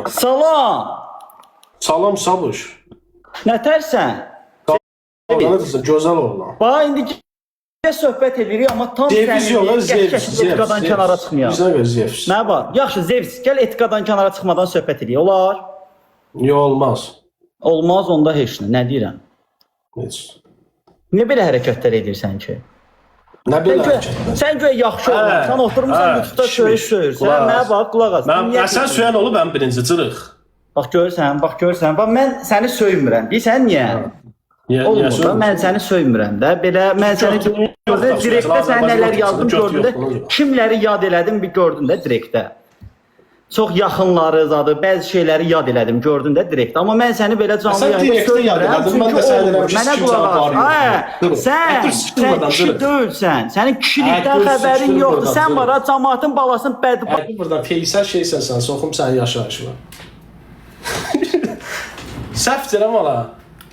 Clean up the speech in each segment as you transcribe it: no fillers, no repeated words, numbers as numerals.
Salam. Salam Sabuş. Nətərsən? Oğlan, gözəl oğlan. Bax indi gəl söhbət edirik, amma tam Zevs yox, səmimi, Zevs, gəl Zevs. etikadan kənara çıxmayaq. Bizə ver Zevs. Nə var? Yaxşı, Zevs, gəl etikadan kənara çıxmadan söhbət edək. Olar? Yox, olmaz. Olmaz onda heç nə. Nə deyirəm? Heç. Niyə belə hərəkətlər edirsən ki? Nə Sən belə güya, hərəkətlər? sən güya yaxşı Hə, oğlansan, oturmusan hə, YouTube-da kişmiş, söyüş söyürsən. qulaq Mənə as. bax, qulaq as. Mən, Niyə sən söyən olub ən birinci cırıq. Bax görürsən, bax görürsən. Bax mən səni söymürəm. Bilirsən niyə? Niyə, niyə Olmur da, söymürsən? mən səni söymürəm də. Belə mən səni Götün yox gördüm, da, direktdə məsələn, sənə nələr Azərbaycanda yazdım götü gördün də. yox, ona görə. Kimləri yad elədim bir gördün də direktdə. Çox yaxınları zadı, bəzi şeyləri yad elədim gördün də direktdə. Amma mən səni belə canlı Sən yayında direktdə yad söymürəm, elədin, mən çünki də sənə olmur. deyirəm ki, Mənə kim qulaq sənə as. var yox. Hə, Dur, sən, dur, siktir sən buradan, kişi dur. deyilsən. Sənin kişilikdən Hə, dur, xəbərin siktir yoxdur. buradan, Sən dur. var ha, camaatın balasını bədbəxt Hə, buradan peysər şeysən sən, soxum sənin yaşayışına. Səhv deyirəm ala.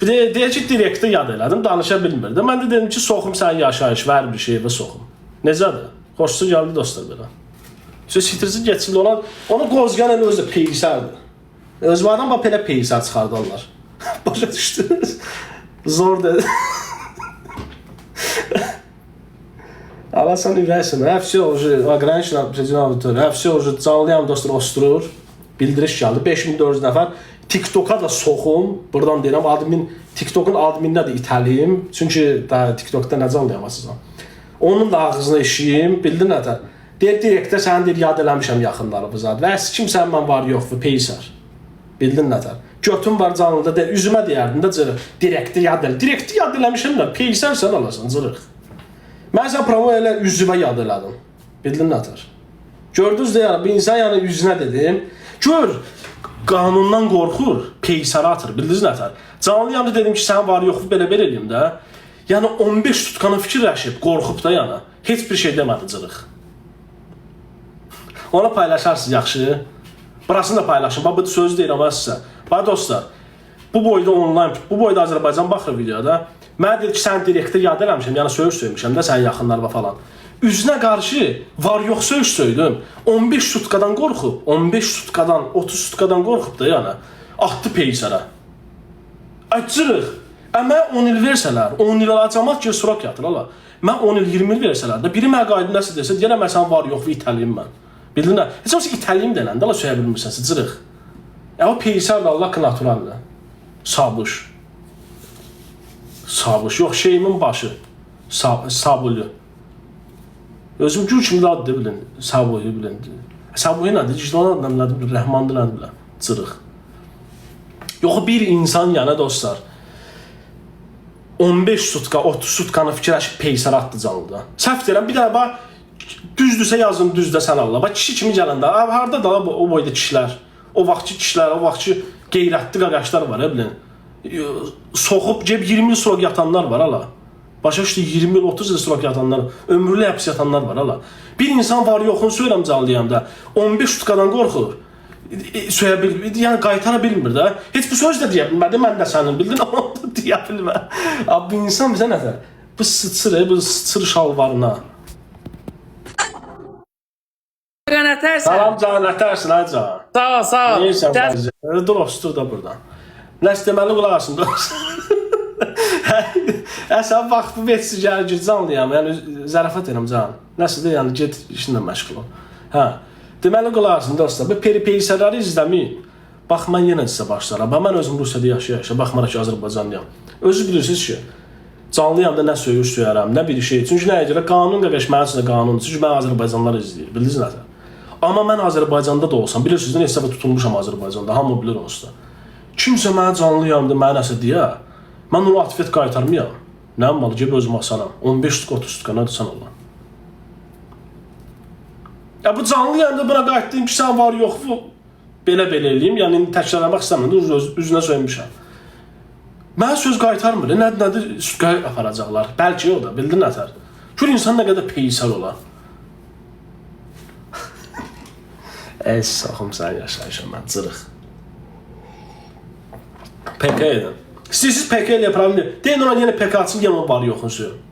Bir də deyir ki, direktə yad elədim, danışa bilmirdim. Mən də dedim ki, soxum sənin yaşayış, ver bir şey və soxum. Necədir? Xoşusu gəldi dostlar belə. Söz sitirsin getsin olan, onu qozqan elə özü də peysərdir. Özvardan bax belə peysər çıxardarlar. Başa düşdünüz? Zor dedi. Allah sən ürəksən. Hə, все уже ограничена определенная аудитория. Hə, все уже canlıyam dostlar osturur. Bildiriş gəldi. 5400 nəfər. TikToka da soxum. Buradan deyirəm admin TikTokun admininə də itəliyim. Çünki da TikTokda nə canlayamasınız. Onun da ağzına eşiyim. Bildin nətər? Deyir direktə səni deyir yad eləmişəm yaxınları bu zad. Və kim sən mən var yox bu peysər. Bildin nətər? Götüm var canlıda de, üzümə deyərdin də cırıq. Direktə yad elə. Direktə yad eləmişəm də peysər sən alasan cırıq. Mən sən promo elə üzümə yad elədim. Bildin nətər? Gördünüz də yəni bir insan yəni üzünə dedim. Gör qanundan qorxur, peysara atır. Bildiniz nətər? Canlı yayımda dedim ki, sənin var yoxu belə belə eləyim də. Yəni 15 tutqanı fikirləşib, qorxub da yəni. Heç bir şey demədi cırıq. Onu paylaşarsınız yaxşı. Burasını da paylaşın. Bax bu sözü deyirəm ha sizə. Bax dostlar, bu boyda onlayn, bu boyda Azərbaycan baxır videoda. Mənə dedi ki, sən direktə yad eləmişəm, yəni söyüş söymüşəm də sənin yaxınlarına falan. Üzünə qarşı var yox söyüş söydüm. 15 sutkadan qorxub, 15 sutkadan, 30 sutkadan qorxub da yəni. Atdı peysərə. Acırıq. Ə mənə 10 il versələr, 10 il alacaq ki, sürok yatır ala. Mən 10 il, 20 il versələr də biri mənə qayıdıb nəsə desə, deyərəm mən sənin var yox itəliyim mən. Bildin nə? Heç olmasa itəliyim denəndə ala söyə bilmirsən, cırıq. Ə o peysər də Allah naturaldır. Sabuş. Sabuş. Yox, şeyimin başı. Sabulyu. Özüm gül kimi də addır bilin. Sabuyu bilin. Sabuyu nədir? Ciddi adı nədir? Rəhmandır nədir bilin. Cırıq. Yox, bir insan yəni dostlar. 15 sutka, 30 sutkanı fikirləşib peysər atdı canlıda. Səhv deyirəm, bir dənə bax düzdürsə yazın, düz də sən Allah. Bax kişi kimi gələndə, abi harda da o boyda kişilər, o vaxtki kişilər, o vaxtki qeyrətli qaqaşlar var, hə bilin. Soxub ceb 20 il srok yatanlar var ala. Başa düşdü 20 il, 30 il srok yatanlar, ömürlük həbs yatanlar var ala. Bir insan var yoxunu söyləm canlı yayımda. 15 sutkadan qorxur. Söyə bil, yəni qaytara bilmir də. Heç bu söz də deyə bilmədi, mən də sənin bildin, amma da deyə bilmə. Abi bu insan bizə nətər? Bu sıçır, bu sıçır şalvarına. Qənətərsən. Salam can, nətərsin ay can? Sağ ol, sağ ol. Neysən Dəs- bəzi? Dur, ostur da buradan. Nəsə deməli qulaq asın dost. Əsən vaxt bu vetsiz gəlir ki, canlıyam. Yəni zarafat edirəm can. Nəsə də yəni get işinlə məşğul ol. Hə. Deməli qulaq asın dostlar. Bu peripeysələri izləməyin. Bax mən yenə sizə başlaram. Bax mən özüm Rusiyada yaşaya-yaşaya baxmaraq ki, Azərbaycanlıyam. Özünüz bilirsiniz ki, canlıyam da nə söyüş söyərəm, nə bir şey. Çünki nəyə görə qanun qardaş mənim üçün də qanundur. Çünki mən Azərbaycanlılar izləyir. Bildiniz nə? Amma mən Azərbaycanda da olsam, bilirsiniz nə hesaba tutulmuşam Azərbaycanda, hamı bilir onsuz da. Kimsə mənə canlı yayımda mənə nəsə deyə, mən onu atfet qaytarmayam. Nə malı gəlib özümü asaram. 15 sutka, 30 sutka nədir sən Allah. Ya bu canlı yayımda buna qayıtdığım ki, sən var yox bu belə-belə eləyim. Yəni indi təkrarlamaq istəmirəm, üzünə söymüşəm. Mənə söz qaytarmır. Nə nədir sutka aparacaqlar. Bəlkə o da, bildin nətər. Gör insan nə qədər peysər ola. Ey saxım sən yaşayışım mən cırıq. PK edin. İstəyirsiniz PK eləyə problem deyil. Deyin ona yenə PK açın, yenə onun var yoxun söylüyorum.